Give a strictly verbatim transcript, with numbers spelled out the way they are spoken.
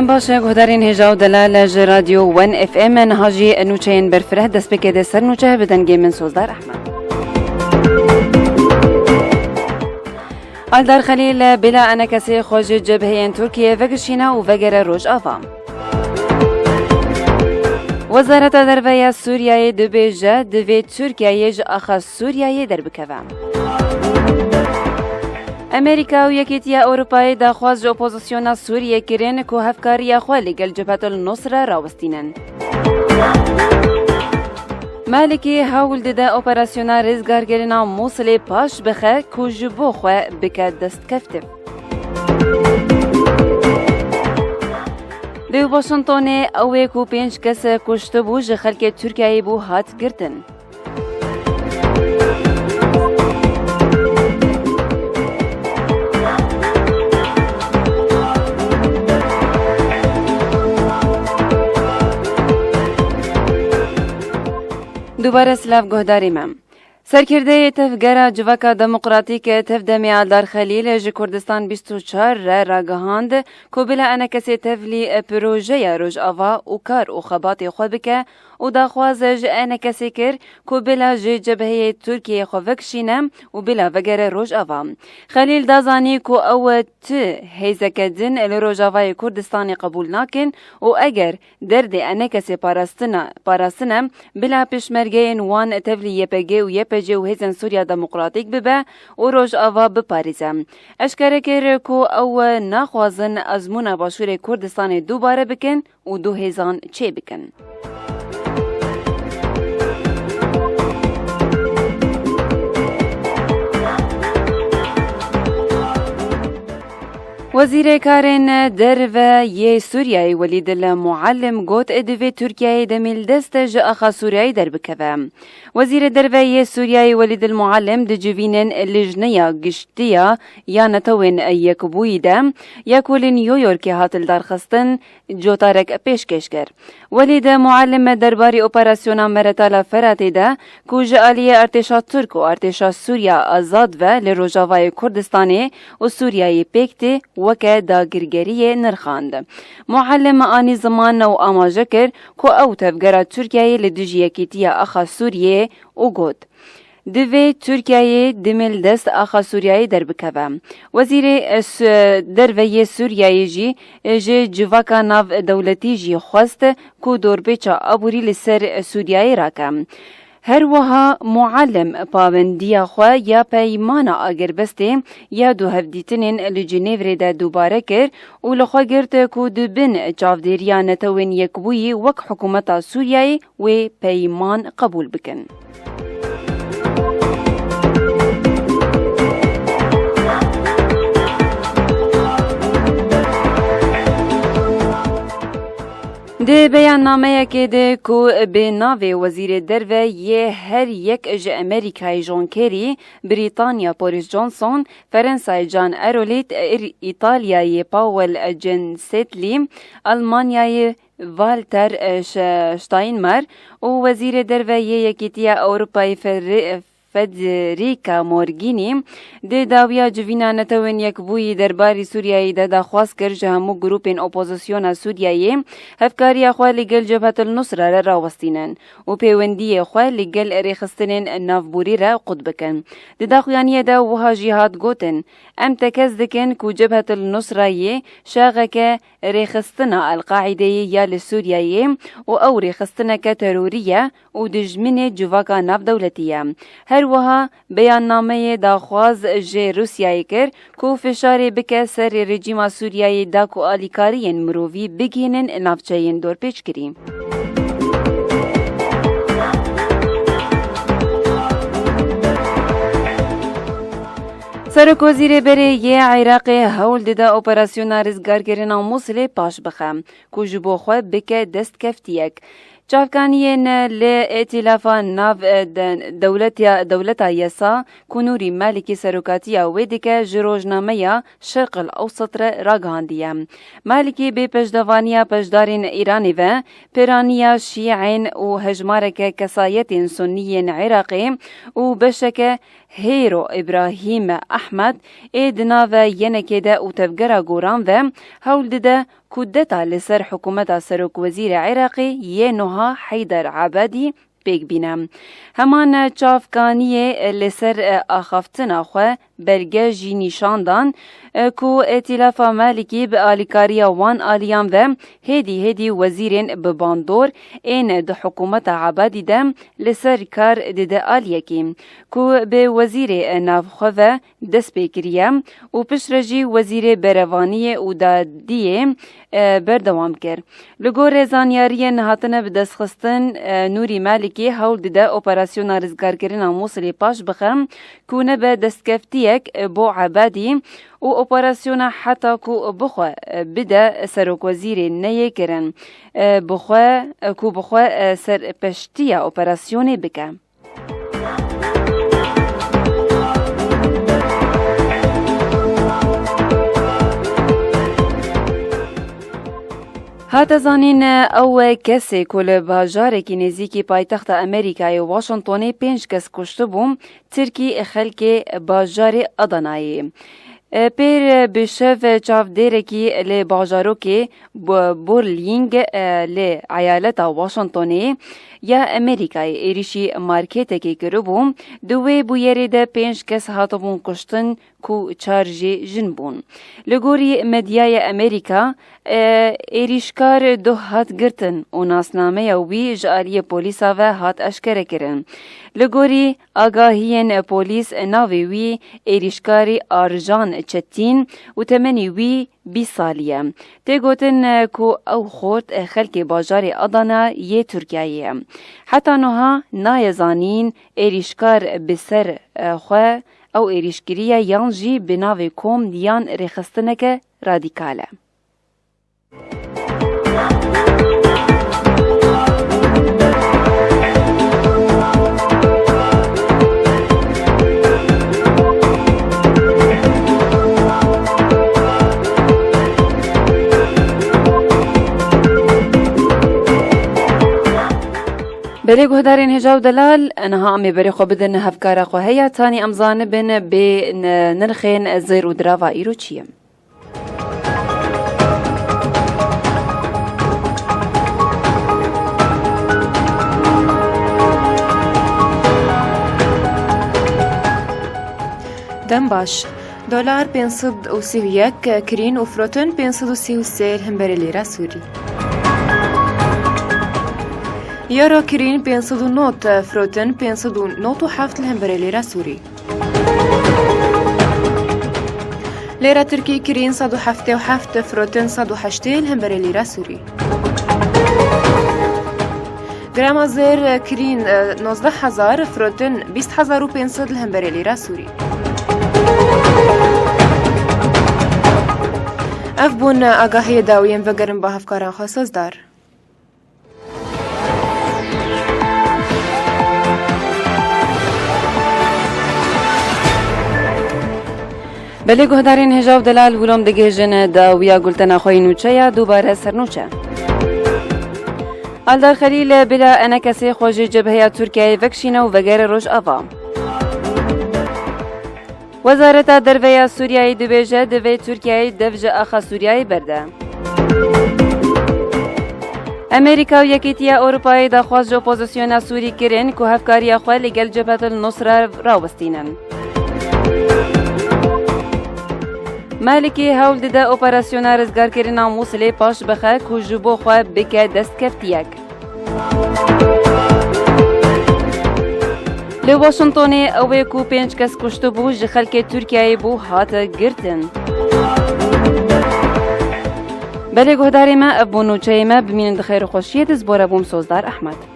Baş e, guhdarên hêja û delal ji Radyo One F M, niha jî nûçeyên berfireh dest pê ke de ser nûçe bi dengê min Sozdar Ehmed. Aldar Xelîl bila enekesê xwe ji cebheyên Tirkiyê vegişîne û vegere Rojava. Wezareta Derve ya Sûriyeyê dibêje, divê Tirkiyeyê ji axa Sûriyeyê derbikeve. Amerîka û Yekîtiya Ewropayê daxwaz ji opozisyona Sûriyê kirin ku hevkariya xwe li gel Cebhetul Nusre rawestînin. Malikî hewl dide operasyona rizgarkirina Mûsilê paş bixe ku ji bo xwe bike destkeftin. Li Washingtonê ew ê ku pênc kes kuştibû ji xelkê Tirkiyeyê bû hat girtin. Dubare silav guhdarê me. Serkirdeyê Tevgera Civaka Demokratîk Tevdemê Aldar Xelîl ji Kurdistan bîst û çar re ragihand ku bila enekesê tevlî projeya Rojava û kar û xebatê xwe bike û daxwaz ji enekesê kir ku bila ji cebheyê Tirkiyeyê xwe vekişîne û bila vegere Rojava. Xelîl da zanî ku ew tu hêzeke din li Rojavayê Kurdistanê qebûl nakin û eger derdê enekesê parastina, parastine bila pêşmergeyên wan tevlî Y P G û Y P C û Hêzên Sûriya Demokratîk bibe û Rojava biparêze. Eşkere kir ku ew naxwazin ezmûna Başûrê Kurdistanê dubare bikin û du hêzan çêbikin. Wezîrê Karên Derve yê Sûriyeyê Welîd El Muallim got, divê Tirkiyeyê demîldest ji axa Sûriyeyê derbikeve. Wezîrê Derve yê Sûriyeyê Welîd El Muallim di civînên Lijneya Giştiya ya Netewên Yekbûyî de ya ku li New Yorkê hat lidarxistin, cotarek pêşkêş kir. Welîd Muallim derbarî operasyona Meretala Feratê de ku ji aliyê artêşa Tirk û artêşa Sûriya Azad ve li Rojavayê Kurdistanê û Sûriyeyê pêk tê weke dagirgeriyê nirxand. Muallim anî ziman û amaje kir ku ew tevgera Tirkiyeyê li dijî yekîtiya axa Sûriyê û got, divê Tirkiyeyê dimil dest axa Sûriyeyê derbikeve. Wezîrê, e, Su-, Derve yê Sûriyeyê jî, e, ji civaka nav dewletî jî xwest ku dorpêça aborî li ser Sûriyeyê rake. Her wiha Muallim pawendiya xwe ya peymana agirbestê ya du hevdîtinên li Cinêvrê de dubare kir û li xwe girt ku di bin çavdêriya Netewên Yekbûyî wek hikûmeta Sûriyeyê wê peyman qebûl bikin. Di beyannameyekê de ku bi navê Wezîrê Derve yê her yek ji Amerîkayê John Kerry, Brîtanya Boris Johnson, Ferensayê Jan Arolit, Ir-, Îtalyayê Pavel Censettli, Almanyayê Walter, e, Ş-, Steinmeier û Wezîrê Derve yê Yekîtiya Ewropayê Ferri-, Federica Mogherini di dawiya Civîna Netewên Yekbûyî derbarî Sûriyeyê de daxwaz kir ji hemû grûpên opozisyona Sûriyeyê hevkariya xwe li gel Cebhetul Nusra re rawestînin û pêwendiyê xwe li gel rêxistinên navborî re qut bikin. Di daxuyaniyê de wiha jî hat gotin, em tekez dikin ku Cebhetul Nusrayê şaxeke rêxistina El-Qaîdeyê ya li Sûriyeyê û ew rêxistineke terorî ye û dijminê civaka navdewletî ye. Her wiha beyannameyê daxwaz ji Rûsyayê kir ku fişarê bike ser rejîma Sûriyeyê da ku alîkariyên mirovî bigihînin navçeyên dorpêçkirî. Serokwezîrê berê yê Iraqê hewl dide operasyona rizgarkirina Mûsilê paş bixe, ku ji bo xwe bike destkeftiyek. Çavkaniyên li Îtîlafa Nav, e, de-, Dewletiya, Dewleta Yesa, ku Nûrî Malikî serokatiya wê dike, ji rojnameya Şerq el Ewsat re ragihandiye. Malikî bê pêşdevaniya beşdarên Îranê ve, pêraniya Şîên û hejmareke kesayetên Sunnî yên Iraqê û beşeke Hêro Îbrahîm Ehmed ê di nave yenekê de û tevgera goran ve hewl dide Kudeta li ser hikûmeta serokwezîrê Iraqê yê nuha Heyder Ebedî pêk bîne. Heman çavkaniyê li ser axaftina xwe belge jî nîşan dan ku Îtîlafa Malikî bi alîkariya wan aliyan ve hêdî hêdî wezîrên bi bandor ên di hikûmeta Ebedî de li ser kar dide aliyekî ku bi wezîrê navxwe ve dest pê kiriye û piştre jî wezîrê berevaniyê û dadiyê, e, berdewam kir. Li gorî zanyariyên hatine bi dest xistin, e, Nûrî Malikî hewl dide operasyona rizgarkirina Mûsilê paş bixe ku nebe destkeftiyek, e, bo Ebadî û operasyona heta ku bixwe, e, bide serokwezîrê neyê kirin, e, bixwe, e, ku bixwe, e, serpeştiya operasyonê bike. Hate zanîn, ew kesê ku li bajarekî nêzîkî paytexta Amerîkayê Washingtonê pênc kes kuştibû, Tirkî xelkê bajarê Adanayê. E, pêr bi şev çavdêrekî li bajarokê Bo-, Burlingame, e, li eyaleta Washingtonê ya Amerîkayê êrîşî marketekê kiribû. Di wê bûyerê de pênc kes hatibûn kuştin ku çar jî jin bûn. Li gorî medyaya Amerîka, e, êrîşkar duh hat girtin û nasnameya wî ji aliyê polîsa ve hat eşkerekirin. Li gorî agahiyên polîs navê wî êrîşkarî Arjan Çetîn û temenî wî bîst salî ye. Tê gotin ku ew xort xelkê bajarê Adana yê Tirkiyeyê ye. Heta nuha nayê zanîn êrîşkar bi ser xwe ew êrîş kiriye yan jî bi navê kom yan rêxistineke radîkal e. Belê guhdarên hêja û delal, niha em ê berê xwe bidin hevkara xwe heya, tanî em zanibin bê n-, nirxên zêr û dirava îro çi ye. Dem baş. Dolar pênc sed û sî û yek, kirîn û firotin pênc sed û sî û sê li hemberê lîra Sûrî. Euro kirîn pênc sed û nod, firotin pênc sed û nod û heft li hemberê lîra Sûrî. Lêra Tirkî kirîn sed û heftê û heft, firotin sed û heştê li hemberê lîra Sûrî. Grama zêr kirîn, e, nozdeh hezar, firotin bîst hezar û pênc sed li hemberê lîra Sûrî. Ev bûn agahiyê dawiyên vegerin ba hevkaran xwe sozdar. Belê guhdarên hêja û delal, wilo em digihêjin dawiya gultena xwe yê nûçeya, dubare ser nûçe. Aldar Xelîl bila enekesê xwe ji cebheya Tirkiyeyê vekişîne û vegere Rojava. Wezareta Derve ya Sûriyeyê dibêje, divê Tirkiyeyê dev ji axa Sûriyeyê berde. Amerîka û Yekîtiya Ewropayê daxwaz ji opozisyona Sûrî kirin ku hevkariya xwe li gel Cebhetul Nusra rawestînin. Malikî hewl dide operasyona rizgarkirina Mûsilê paş bixe ku ji bo xwe bike destkeftiyek. Li Washingtonê ew ê ku pênc kes kuştibû ji xelkê Tirkiyeyê bû, hate girtin. Belê guhdarê me, ev bû nûçeyê me. Bimînin di xêr û xweşiyê de, ji bo re bûm Sozdar Ehmed.